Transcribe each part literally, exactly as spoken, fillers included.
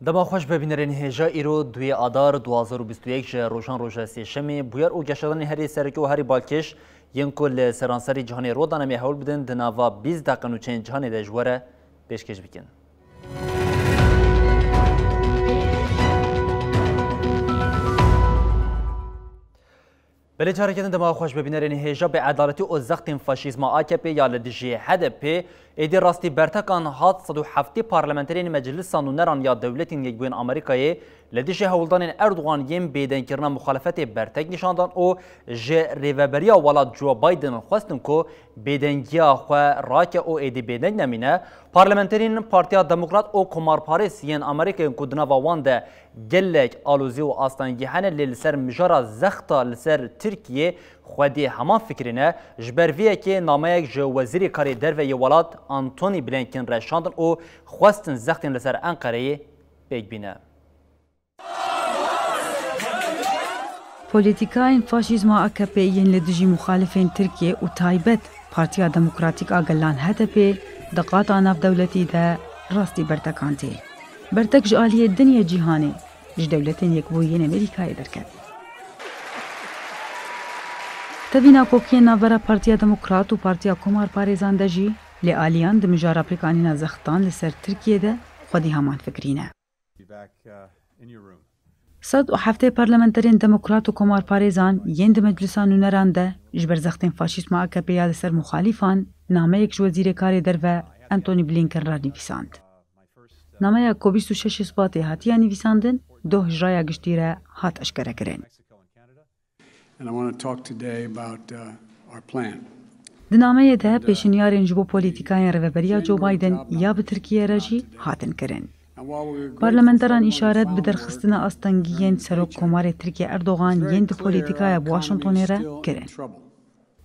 Dema xweş be bînerên hêja, îro duyê Adar du hazar û bîst û yek ji rojan roja sêşemê, bûyer û geşedanên herî sereke û herî balkêş yên ku li seranserî cîhanê rû dane me hewl bidin di nava bîst deqe nûçeyên cîhanê de ji we re pêşkêş bikin. Belê, careke din dema xweş be bînerên hêja. Bêedaletî û zextên faşîzma A K P ya li dijî H D P êdî rastî bertekan hat. Sed û heftê parlamenterên meclisa nûneran ya Dewletên Yekbûyên Amerîkayê li dijî hewldanên Erdogan yên bêdengkirina muxalefetê bertek nîşan dan û ji rêveberiya welat Joe Biden xwestin ku bêdengiya xwe rake û êdî bêdeng nemîne. Parlamenterên Partiya Demokrat û Komarparêz yên Amerîkayê ku di nava wan de gelek alozî û astengî hene, lê li ser mijara zexta li ser Tirkiyê xwedî heman fikirî ne. Ji ber vê yekê nameyek ji Wezîrê Karê Derve yê welat Antony Blinken re şandin û xwestin zextên li ser Enqereyê pêk bîne. Polîtîkayên faşîzma A K P yên li dijî muxalifên Tirkiyê û taybet Partiya Demokratîk a Gelan H D P di qata navdewletî de rastî bertekan tê. Bertek ji aliyê dinyê cîhanê, ji Dewletên Yekbûyî yên Amerîkayê derket. Tevî nakokiyên navbera Partiya Demokrat û Partiya Komarparêzan de jî lê aliyan di mijara pêkanîna zextan li ser Tirkiyê de xwedî heman fikirî ne. Be back, uh, in your room. Sed û heftê parlamenterên demokrat û komarparêzan yên di meclisa nûneran de ji ber zextên faşîzma A K P ya li ser muxalîfan nameyek ji Wezîrê Karê Derve Antony Blinken re nivîsand. Nameya ku bîst û şeş Şubatê hatiye nivîsandin, doh ji raya giştî re hat eşkerekirin. And I want to talk today about, uh, our plan. Di nameyê de pêşinyarên ji bo polîtîkayên rêveberiya Joe Biden ya bi Tirkiye re jî hatin kirin. Parlamenteran îşaret bi derxistina astengiyên Serok Komarê Tirkiye Erdogan yên di polîtîkaya bi Washingtonê re kirin.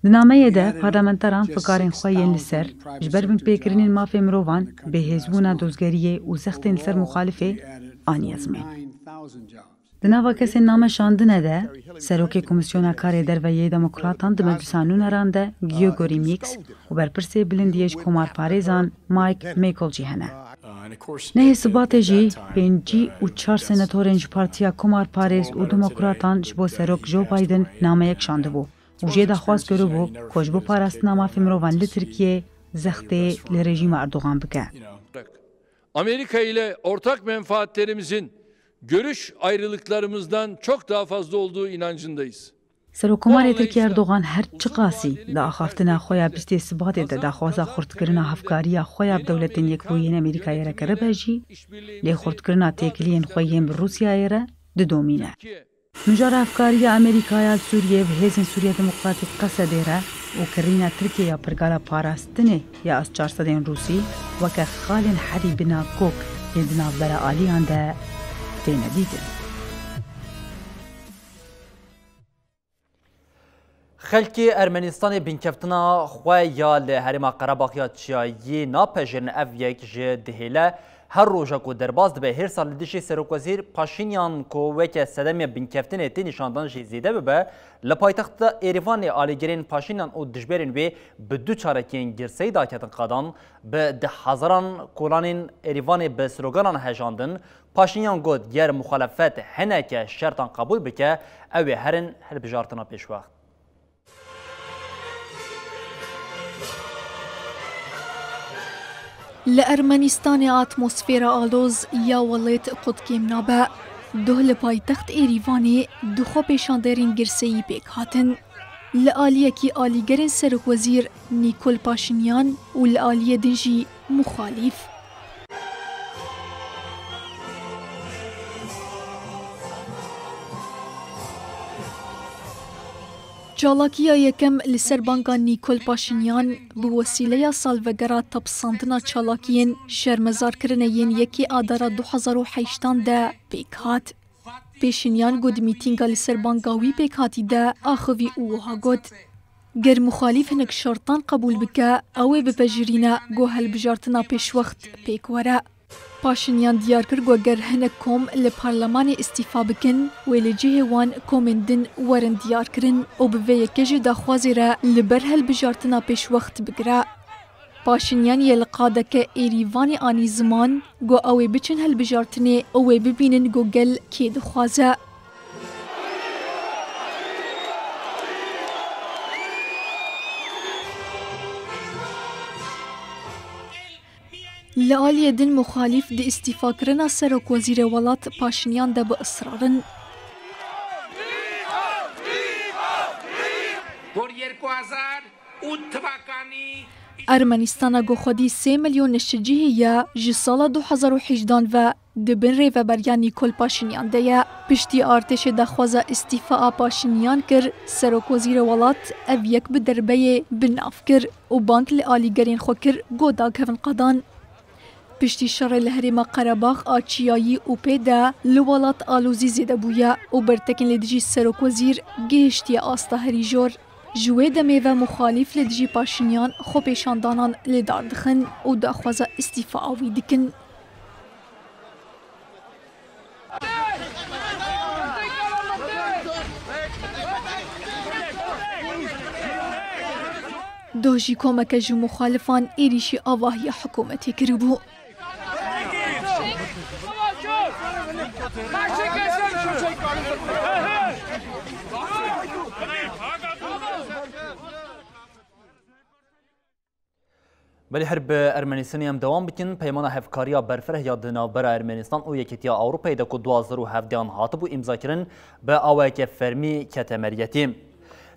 Di nameyê de parlamenteran fikarên xwe yên li ser ji ber binpêkirinên mafê mirovan, bêhêzbûna dozgeriyê û zextên li ser muxalifê aniye ziman. Di nava kesên name şandine de, serokê Komîsyona Karê Derve yê Demokratan di Meclisa Nûneran de Gregory Meeks û berpirsê bilindiyê ji komarparêzan Mike McCaul jî hene. Nehê Sibatê jî pêncî û çar senatorên ji Partiya Komarparêz û Demokratan ji bo Serok Joe Biden nameyek şandibû û jê daxwaz kiribû ku ji bo parastina mafê mirovan li Tirkiyê zextê li rejîma Erdogan bike. Amerika ile ortak menfaatlerimizin görüş ayrılıklarımızdan çok daha fazla olduğu inancındayız. Serokkomarê Tirkiye Erdogan her çiqasî di axaftina xwe ya bîstê Sibatê de daxwaza xurtkirina hevkariya xwe ya bi Dewletên Yekbûyî yên Amerîkayê re kiribe jî, lê xurtkirina têkiliyên xwe yên bi Rûsyayê re didomîne. Mijara hevkariya Amerîkaya li Sûriyeyê bi Hêzên Sûriya Demokratîk, Qesedê re û kirîna Tirkiyê ya pergala parastinê ya S çar sedên Rûsî weke xalên herî bi nakok yên di navbera aliyan de têne dîtin. Xelkê Ermenistanê binkeftina xwe ya li Herêma Qerebax ya Çiyayî napejirîn. Ev yek jî dihêle. Her roja ku derbas dibe hêrsa li dijî Serokwezîr Paşînyan ku weke sedemê binkeftinê tê nîşandan jî zêde bibe, li paytexta Êrîvanê alîgirên Paşînyan û dijberên wê bi du çalakiyên girseyî daketin qadan, bi deh hezaran kolanên Êrîvanê bi sloganan hejandin. Paşînyan got, ger muxalefet hineke şertan qebûl bike, ew ê herin hilbijartina pêşwext. Li Ermenîstanê atmosfera aloz ya welêt qut kêm nabe. Duh li paytext Êrîvanê du xwepêşanderên girseyî pêk hatin. Li aliyekî alîgerên serokwezîr Nîkol Paşinyan û li aliyê din jî muxalîf. Çalakiya yekem li ser banga Nîkol Paşinyan bi wesîleya salvegera tepsandina çalakiyên şermezarkirinê yên yekê Adara du hezar û heştan de pêk hat. Pêşinyan ku di mîtînga li ser banga wî pêkhatî de axivî û wiha got, ger muxalîf hinek şertan qebûl bike, ew ê bipejirîne ku hilbijartina pêşwext pêk were. Paşinyan diyar kir ku ger hinek kom li parlemanê îstîfa bikin, wê li cihê wan komên din werin diyarkirin û bi vê yekê jî daxwazê re li ber hilbijartina pêşwext bigire. Paşinyan yê li qadeke êrîvanê anî ziman, ku ew ê biçin hilbijartinê û wê bibînin ku gel kê dixwaze. Li aliyê din muxalîf di îstîfakirina serokwezîrê welat Paşinyan de bi israr in. Por yerko azar û tivakanî. Ermenîstana ku xwedî sê milyon neştecî heye, ji sala du hezar û hejdan ve di bin rêveberiya Nîkol Paşinyan de ye. Piştî artêşê daxwaza îstîfa a Paşinyan kir, serokwezîrê welat ev yek bi derbeyê bi nav kir û bang li alîgerên xwe kir ku dakevin qadan. Piştî şerê li herêma Qerebax a Çiyayî û pê de li welat alozî zêde bûye û bertekên li dijî serokwezîr gihiştiye asta herî jor. Ji wê demê ve muxalîf li dijî Paşinyan xwepêşandanan li dar dixin û daxwaza îstîfaya wî dikin. Doh jî komeke ji muxalifan êrîşî avahiya hikûmetê kiribû. Belê her bi Ermenîstanê em dewam bikin. Peymana hevkariya berfireh ya di navbera Ermenistan û Yekîtiya Ewropayê de ku du hazar û hevdehan hatibû îmzakirin, bi awayeke fermî kete meriyetî.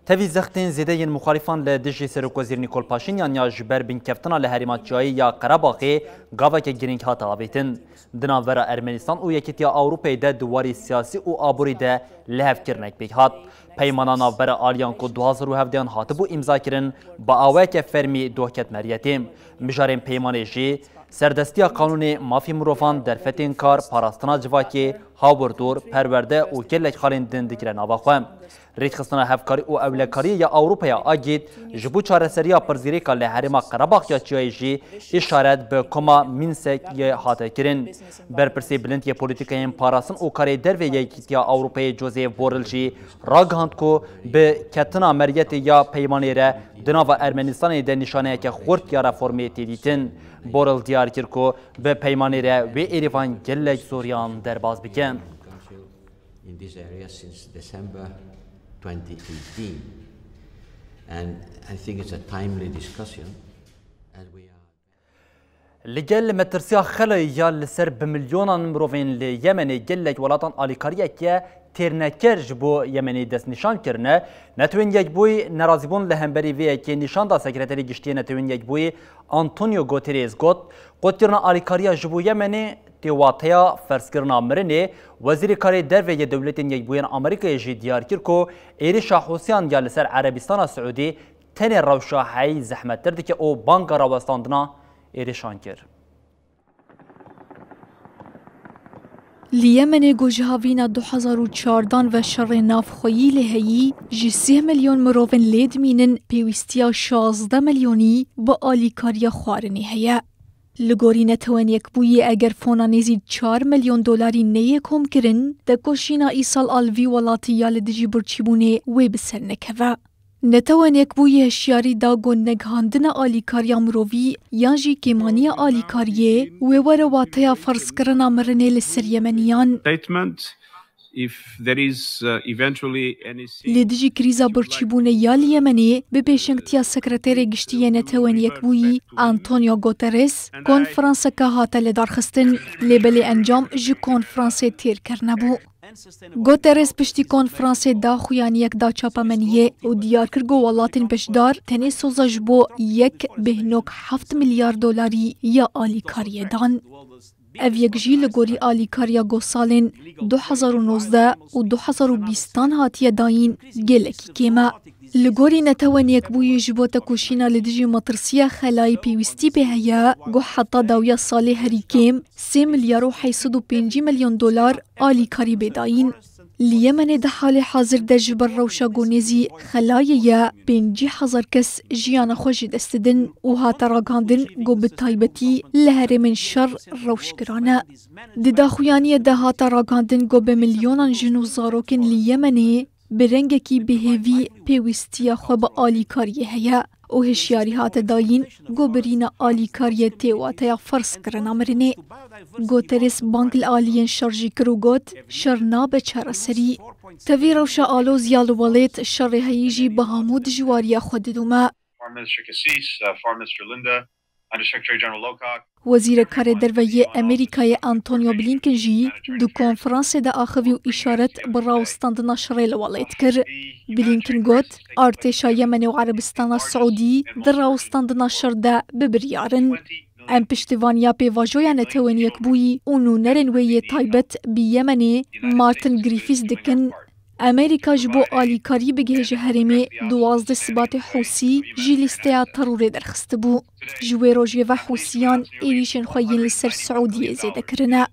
Tevî zextên zêde yên muxalîfan li dijî Serokwezîr Nîkol Paşinyan ya ji ber binkeftina li herêma çiyayî ya Qerebaxê gaveke girîng hate avêtin. Di navbera Ermenistan û Yekîtiya Ewropayê de di warî siyasî û aborî de lihevkirinek pêk hat. Peymana navbera aliyan ku du hazar û hevdehan hatibû îmzakirin, bi awayeke fermî doh ket meriyetê. Mijarên peymanê jî serdestiya qanûnê, mafê mirovan, derfetên kar, parastina civakê, hawirdor, perwerde û gelek xalên din digire nava xwe. Rêkxistina Hevkarî û Ewlekariyê ya Ewropaya, AGÎD, ji bo çareseriya pirsgirêka li herêma Qerebax ya Çiyayê jî îşaret bi koma Mînsek yê hate kirin. Berpirsê bilind yê polîtîkayên parastin û karê derve yê Yekîtiya Ewropayê Josep Borrell jî ragihand ku bi ketina meriyetê ya peymanê re di nava Ermenistanê de nîşaneyeke xurt ya reformê tê dîtin. Borrell diyar kir ku bi peymanê re wê Êrîvan gelek zoriyan derbas bike. In this area since December twenty eighteen. And I think it's a timely discussion as we are Li gel metirsiya xelayî ya li ser bi milyonan mirovên li Yemenê gelek welatan alîkariyeke têrneker ji bo Yemenê destnîşan kirine, Netewên Yekbûyî nerazîbûn li hemberî vê yekê nîşan da. Sekreterê Giştî yê Netewên Yekbûyî Antonio Guterres got, qotkirina alîkariya ji bo Yemenê tê wateya ferzkirina mirinê. Wezîrê Karê Derve yê Dewletên Yekbûyên Amerîkayê jî diyar kir ku êrişa Hûsiyan ya li ser Erebîstana Siûdî tenê rewşa heyî zehmettir dike û banga rawestandina êrişan kir. Li Yemenê ku ji havîna du hezar û çardan ve şerê navxweyî lê heyî, ji sih milyon mirovên lê dimînin, pêwîstiya şazdeh milyonî bi alîkariya xwarinê heye. Li gorî Netewên Yekbûyî, eger fona nêzî çar milyon dolarî neyê komkirin, tekoşîna îsal a li vî welatî ya li dijî birçîbûnê wê bi ser nekeve. Netewên Yekbûyî hişyarî da ku negihandina alîkariya mirovî yan jî kêmaniya alîkariyê wê were wateya ferzkirina mirinê li ser Yemeniyan. Statement, if there is, uh, eventually any Li dijî krîza birçîbûnê ya li Yemenê, bi pêşengtiya Sekreterê Giştî yê Netewên Yekbûyî Antonio Guterres, konferanseke hate lidarxistin, lê belê encam ji konferansê têr kirnebû. Guterres piştî konferansê daxuyaniyek da çapemeniyê û diyar kir ku welatên beşdar tenê soza ji bo yek bêhnok heft milyar dolarî ya alîkariyê dan. Ev yek jî li gorî alîkariya ku salên du hezar û nozdeh û du hezar û bîstan hatiye dayîn gelekî kêm e. Li gorî Netewên Yekbûyî ji bo tekoşîna li dijî metirsiya xelayî pêwîstî pê heye ku heta dawiya salê herî kêm sê milyar û heyt sed û pêncî milyon dolar alîkarî bê dayîn. Li Yemenê di halê hazir de ji ber rewşa ku nêzî xelayê ye, pêncî hezar kes jiyana xwe ji dest didin û hate ragihandin ku bi taybetî li herêmên şer rewş giran e. Di daxuyaniyê de hate ragihandin ku bi milyonan jin û zarokên li Yemenê bi rengekî bêhêvî pêwîstiya xwe bi alîkariyê heye û hişyarî hate dayîn ku birîna alîkariyê tê wateya ferzkirina mirinê. Guterres bang li aliyên şer jî kir û got, şer nabe çareserî. Tevî rewşa aloz ya li welêt, şerê heyî jî bi hemû dijwariya xwe didome. Foreign Minister Cassis, uh, Foreign Minister Linda, Undersecretary General Lowcock. Wezîrê Karê Derve yê Amerîkayê Antonio Blinken jî di konferansê de axivî û îşaret bi rawestandina şerê li welêt kir. Blinken got, artêşa Yemenê û Erebistana Siûdî di rawestandina şer de bi biryar in. Em piştevaniya pêvajoya Netewên Yekbûyî û nûnerên wê yê taybet bi Yemenê Martin Griffiths dikin. Amerîka ji bo alîkarî bigihêje herêmê, duwazdeh Sibatê Hûsî ji lîsteya terorê derxistibû. Ji wê rojê ve Hûsiyan êrîşên xwe yên li ser Siûdiyê zêde kirine.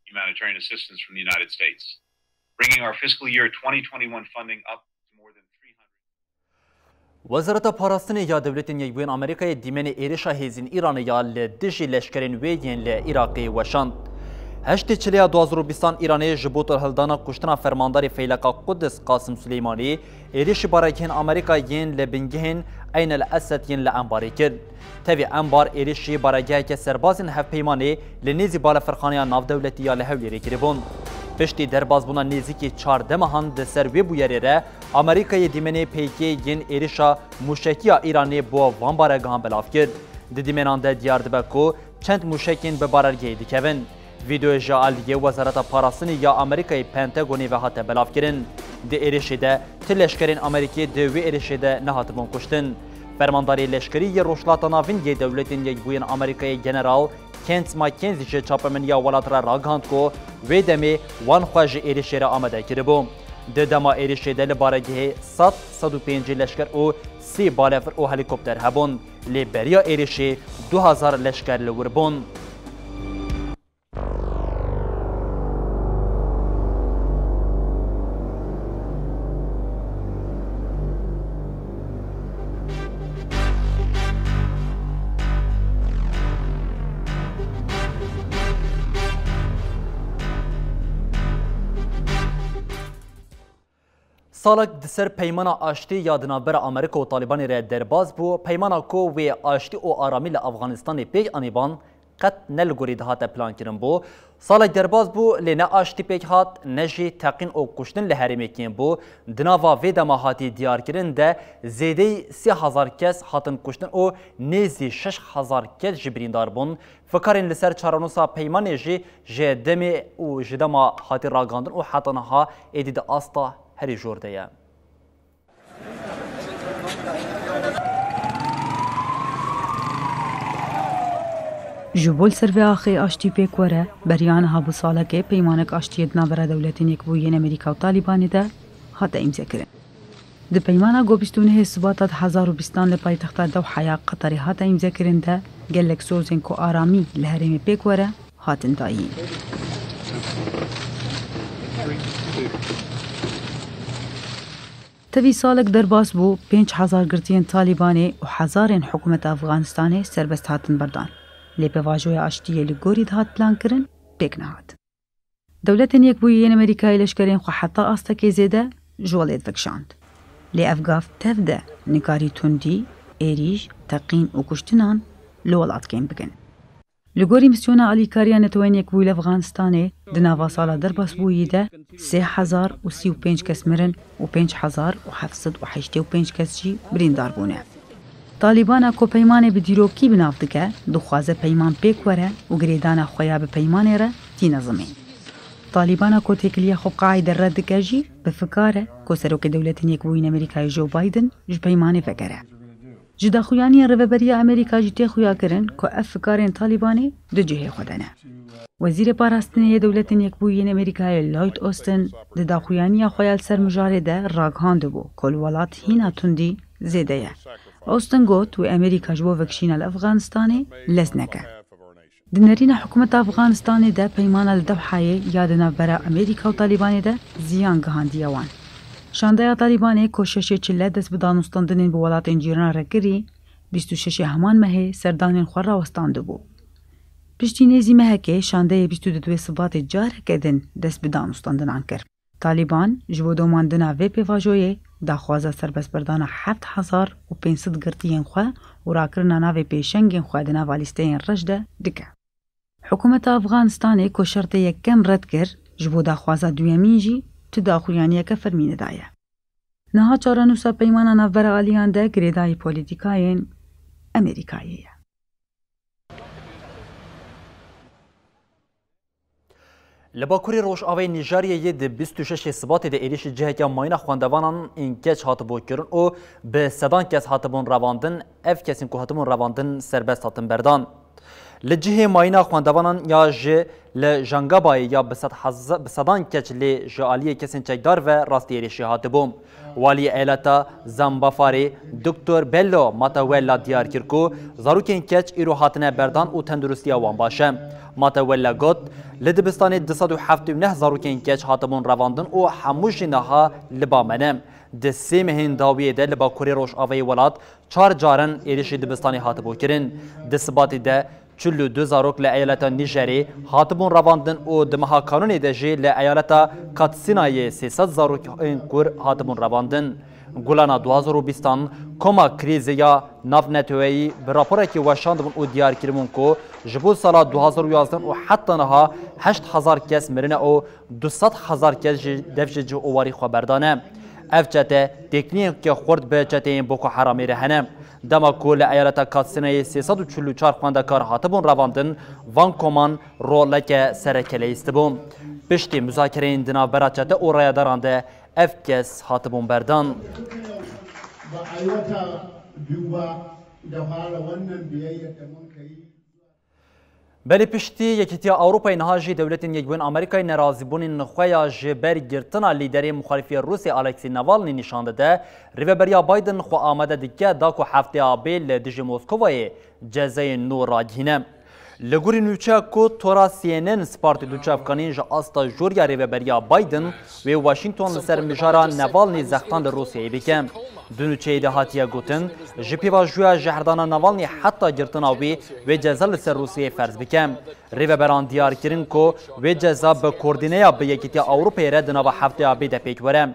Humanitarian assistance from the United States, bringing our fiscal year twenty twenty-one funding up to more than three hundred. Wezareta Parastinê ya Dewletên Yekbûyên Amerîkayê dîmenê êrişa hêzên Îranê ya li dijî leşkerên wê yên li Iraqê weşand. Heştê Çileya du hazar û bîstan Îranê ji bo tolhildana kuştina fermandarê Feyleqa Quds Qasim Suleymanî êrişî baregihên Amerîka yên li bingehên Eyn el Esed yên li Enbarê kir. Tevî Enbar êrişî baregeheke serbazên hevpeymanê li nêzî balefirxaneya navdewletî ya li Hewlêrê kiribûn. Piştî derbasbûna nêzîkî çardeh mehan di ser wê bûyerê re, Amerîkayê dîmenê pêkê yên êrişa mûşekî ya Îranê bo van baregehan belav kir. Di dîmenan de diyar dibe ku çend mûşekên bi barergehê dikevin. Vîdeoyê ji aliyê Wezareta Parastinê ya Amerîkayê Pentagonê ve hate belavkirin. Di êrişê de ti leşkerên Amerîkî di wê êrişê de nehatibûn kuştin. Fermandarê leşkerî yê Rojhilata Navîn yê Dewletên Yekbûyên Amerîkayê General Kent McKenzie ji çapemeniya welat re ragihand ku wê demê wan xwe ji êrişê re amade kiribû. Di dema êrişê de li baregehê sed, sed û pêncî leşker û sî balefir û helîkopter hebûn. Lê beriya êrişê du hezar leşker li wir bûn. Salek di ser peymana aştî ya di navbera Amerîka û Talîbanê re derbas bû, peymana ku wê aştî û aramî li Afganistanê pêk anîban, qet ne li gorî dihate plankirin bû. Salek derbas bû, lê ne aştî pêk hat, ne jî teqîn û kuştin li herêmê kêm bû. Di nava vê dema hatî diyarkirin de zêdeyî sê hezar kes hatin kuştin û nêzî şeş hezar kes jî birîndar bûn. Fikarên li ser çarenûsa peymanê jî ji demê û ji dema hatî ragihandin û heta niha êdî di asta herî jor de ye. Ji bo li ser vê axê aştî pêk were, beriya niha bû salekê peymanek aştiyê di navbera Dewletên Yekbûyî yên Amerîka û Talîbanê de hate îmzekirin. Di peymana ku bîst û nehê Sibata du hezar û bîstan li paytexta Dewhaya Qeterê hate îmzekirin de gelek sozên ku aramî li herêmê pêk were, hatin dayîn. Tevî salek derbas bû, pênc hezar girtiyên Talîbanê û hezarên hikûmeta Afganistanê serbest hatin berdan. Lê pêvajoya aştiyê li gorî dihat plankirin, pêk nehat. Dewletên Yekbûyî yên Amerîkayê leşkerên xwe heta astekê zêde ji welêt vekişand. Lê ev gav tev de nikarî tundî, êrîş, teqîn û kuştinan li welat kêm bikin. Li gorî Mîsyona Alîkariya Neteweyên Yekbûyî li Efxanistanê, di nava sala derbasbûyî de sê hezar û sî û pênc kes mirin û pênc hezar û heft sed û heştê û pênc kes jî birîndar bûne. Talîbana ku peymanê bi dîrokî bi nav dike, dixwaze peyman pêk were û girêdana xwe ya bi peymanê re tîne zimên. Talîbana ku têkiliya xwe bi Qaîde red dike jî bi fikar e ku Serokê Dewletên Yekbûyî yên Amerîkayê Joe Biden ji peymanê vegere. Ji daxuyaniyên Rêveberiya Amerîka jî tê xuyakirin ku ev fikarên Talîbanê di cihê xwe de ne. Wezîrê Parastinê yê Dewletên Yekbûyî yên Amerîkayê Lloyd Austin di daxuyaniya xwe ya li ser mijarê de ragihandibû ku li welat hîna tundî zêde ye. Austin got, wê Amerîka ji bo vekişîna li Efxanistanê lez neke. Di nerîna hikûmeta Efxanistanê de peymana li Dewhayê ya di navbera Amerîka û Talîbanê de ziyan gihandiye wan. Şandeya Talîbanê ku şeşê çile dest bi danûstandinên bi welatên cîran re kirî, bîst û şeşê heman mehê serdanên xwe rawestandibû. Piştî nêzî mehekê şandeyê bîst û duyê Sibatê careke din dest bi danûstandinan kir. Talîban ji bo domandina vê pêvajoyê daxwaza serbestberdana heft hezar û pênc sed girtiyên xwe û rakirina navê pêşengên xwe di nava lîsteyên reş de dike. Hikûmeta Efxanistanê ku şertê yekem red kir, ji bo daxwaza duyemîn jî tu daxuyaniyeke fermî nedaye. Niha çarenûsa Peymana Navbera Aliyan de girêdayî polîtîkayên Amerîkayê ye. Li Bakurê Rojavayê Nîjeriyeyê di bîst û şeş Sibatê de êrişî ciheke mayîna xwendevanan ên keç hatibû kirin û bi sedan kes hatibûn revandin, ev kesên ku hatibûn revandin serbest hatin berdan. Li cihê mayîna xwendevanan ya ji li Jangabayê ya bi sed heza-, bi sedan keç lê ji aliyê kesên çekdar ve rastî êrişî hatibû. Waliyê eyaleta Zambafarê Doktor Bello Matawella diyar kir ku zarokên keç îro hatine berdan û tenduristiya wan baş e. Matawella got, li dibistanê du sed û heftê û neh zarokên keç hatibûn revandin û hemû jî niha li ba me ne. Di sê mehên dawiyê de li Bakurê Rojavayê welat çar caran êrişî dibistanê hatibû kirin. Di Sibatê de çil û du zarok li eyaleta Nîjerê hatibûn revandin û di meha Kanûnê de jî li eyaleta Katsina yê sê sed zarokên kur hatibûn revandin. Gulana du hazar û bîstan Koma Krîzê ya Navneteweyî bi raporekê weşandibûn û diyar kiribûn ku ji bo sala du hazar û yazdeh û heta niha heşt hezar kes mirine û du sed hezar kes jî dev ji cih û warî xwe berdane. Ev çete têkiliyeke xurt bi çeteyên Boko Haramê re hene. Dema ku li eyaleta Katsinayê sê sed û çil û çar xwendekar hatibûn revandin, van koman roleke sereke leyîstibû. Piştî muzakereyên di navbera çete û rayedaran de ev kes hatibûn berdan. Belê piştî Yekîtiya Ewropayê niha jî Dewletên Yekbûyî Amerîkayê nerazîbûnên xwe ya ji ber girtina lîderê muxalîfê Rûsê Alexei Navalny nîşan dide, Rêveberiya Biden xwe amade dike da ku hefteya bê li dijî Moskovayê cezayên nû ragihîne. Li gorî nûçeya ku tora C N N spartî du çavkanîn ji asta jûriya Rêveberiya Biden wê Washington li ser mijara Navalny zextan li Rûsyayê bike. Di nûçeyê de hatiye gotin, ji pêvajoya jehrdana Navalny heta girtina wî, wê ceza li ser Rûsyayê ferz bike. Rêveberan diyar kirin ku wê ceza bi koordîneya bi Yekîtiya Ewropayê re di nava hefteya bê de pêk were.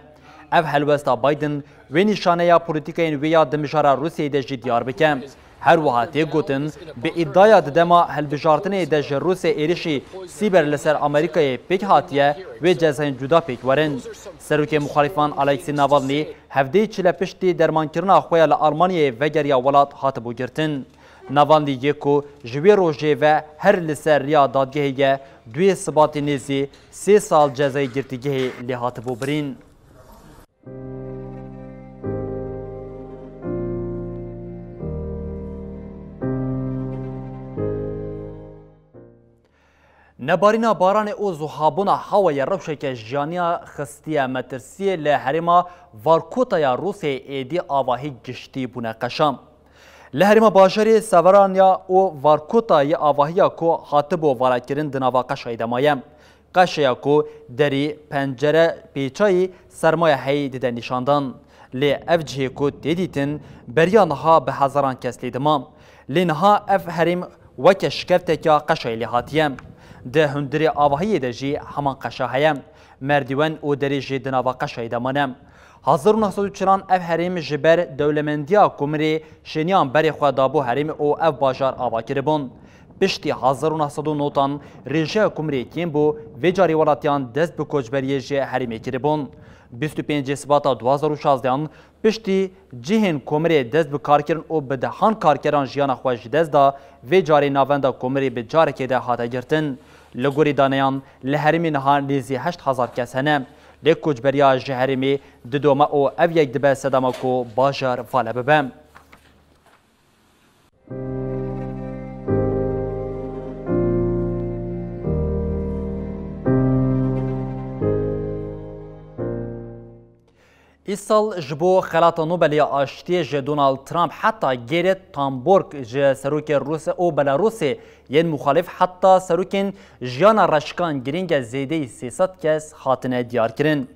Ev helwesta Biden wê nîşaneya polîtîkayên wê ya di mijara Rûsyayê de jî diyar bike. Her wiha tê gotin, bi îdaya di dema hilbijartinê de ji Rûsê êrişî sîber li ser Amerîkayê pêk hatiye, wê cezayên cuda pêk werin. Serokê muxalîfan Alexei Navalny hevdeyî çile piştî dermankirina xwe ya li Almanyayê vegeriya welat hatibû girtin. Navalny yê ku ji wê rojê ve her li ser riya dadgehê ye, duyê Sibatê nêzî sê sal cezayê girtîgehê lê hatibû birîn. Nebarîna baranê û zuhabûna hewayê rewşeke jiyaniya xistiye metirsiyê li herêma Varkota ya Rûsyayê êdî avahî giştî bûne qeşa. Li herêma bajarê Severanya û Varkota yê avahiya ku hatibû valakirin di nava qeşayê de maye. Qeşeya ku derî, pencere, pêçayî sermaya heyî dide nîşandan. Lê ev cihê ku tê dîtin, beriya niha bi hezaran kes lê dima. Lê niha ev herêm weke şikeftekya qeşayê lê hatiye. Di hundirê avahiyê de jî heman qeşa heye. Merdîwen û derê jî di nava qeşayê de mane. Hezar û neh sed û çilan ev herêm ji ber dewlemendiya Komirê şêniyan berê xwe dabû herêmê û ev bajar ava kiribûn. Piştî hezar û neh sed û newdan rêjeya Komirê kêm bû, vê carê welatiyan dest bi koçberiyê ji herêmê kiribûn. Bîst û pêncê Sibata du hazar û şazdehan piştî cihên Komirê dest bi kar kirin û bi dehan karkeran jiyana xwe ji dest da, vê carê navenda Komirê bi carekê de hate girtin. Li gorî daneyan, li herêmê niha nêzî heşt hezar kes hene. Lê koçberiya ji herêmê didome û ev yek dibe sedema ku bajar vale bibe. Îsal ji bo Xelata Nobelê ya Aştiyê ji Donald Trump heta Gerrit Thunberg ji serokê Rûsya û Belarûsê yên muxalif heta serokên jiyana reşikan girîng e zêdeyî sê sed kes hatine diyarkirin.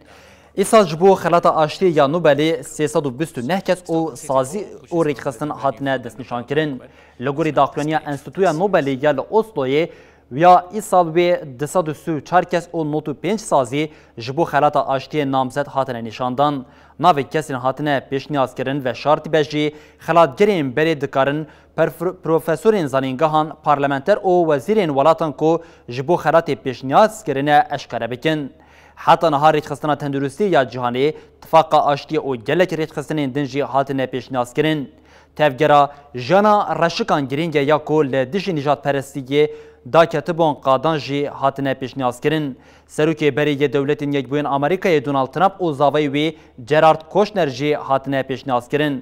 Îsal ji bo Xelata Aştiyê ya Nobelê sê sed û bîst û neh kes û sazî û rêkxistin hatine destnîşankirin. Li gorî daxuyaniya Enstîtuya Nobelê ya li Osloyê, Wiya îsal wê du sed û sî û çar kes û nod û pênc sazî ji bo xelata aştiyê namzet hatine nîşandan. Navê kesên hatine pêşniyazkirin veşartî be jî xelatgerên berê dikarin perf- profesorên zanîngehan, parlamenter û wezîrên welatan ku ji bo xelatê pêşniyaz kirine eşkere bikin. Heta niha Rêxistina Tenduristiyê ya Cîhanê, Tifaqa Aştiyê û gelek rêxistinên din jî hatine pêşniyazkirin. Tevgera jiyana reşikan girîng e ya ku li dijî nîjadperestiyê daketibûn qadan jî hatine pêşniyazkirin. Serokê berê yê Dewletên Yekbûyên Amerîkayê Donald Trump û zavayê wî Gerard Kushner jî hatine pêşniyazkirin.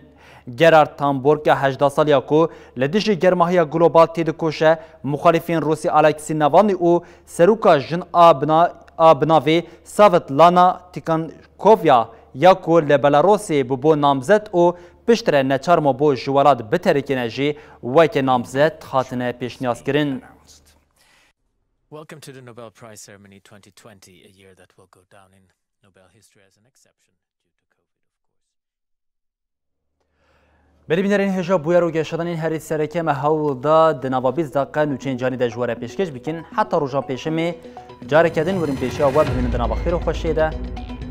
Gerard Tamburg ya hejdeh saliya ku li dijî germahiya global têdikoşe, muxalifên Rûsî Alexei Navalny û seroka jin a bina-, a binavê Svetlana Tikhanovskaya ya ku li Belarusê bûbû namzet û piştre neçar mabû ji welat biterikîne jî weke namzet hatine pêşniyazkirin. Welcome to the Nobel Prize Ceremony twenty twenty, a year that will go down in Nobel history as an exception due to COVID, of course. Berî bînerên hêja bûyer û geşedanên herî sereke me hewl da di nava bîst deqe nûçeyên canî de ji we re pêşkêş bikin. Heta roja pêşemê careke din werin pêşiya we bimînin di nava xêr û xweşiyê de.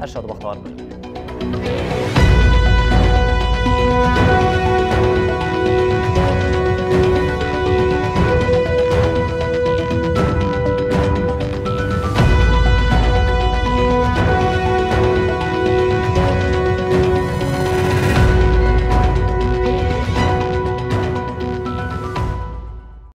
Her şad û bextewar bin.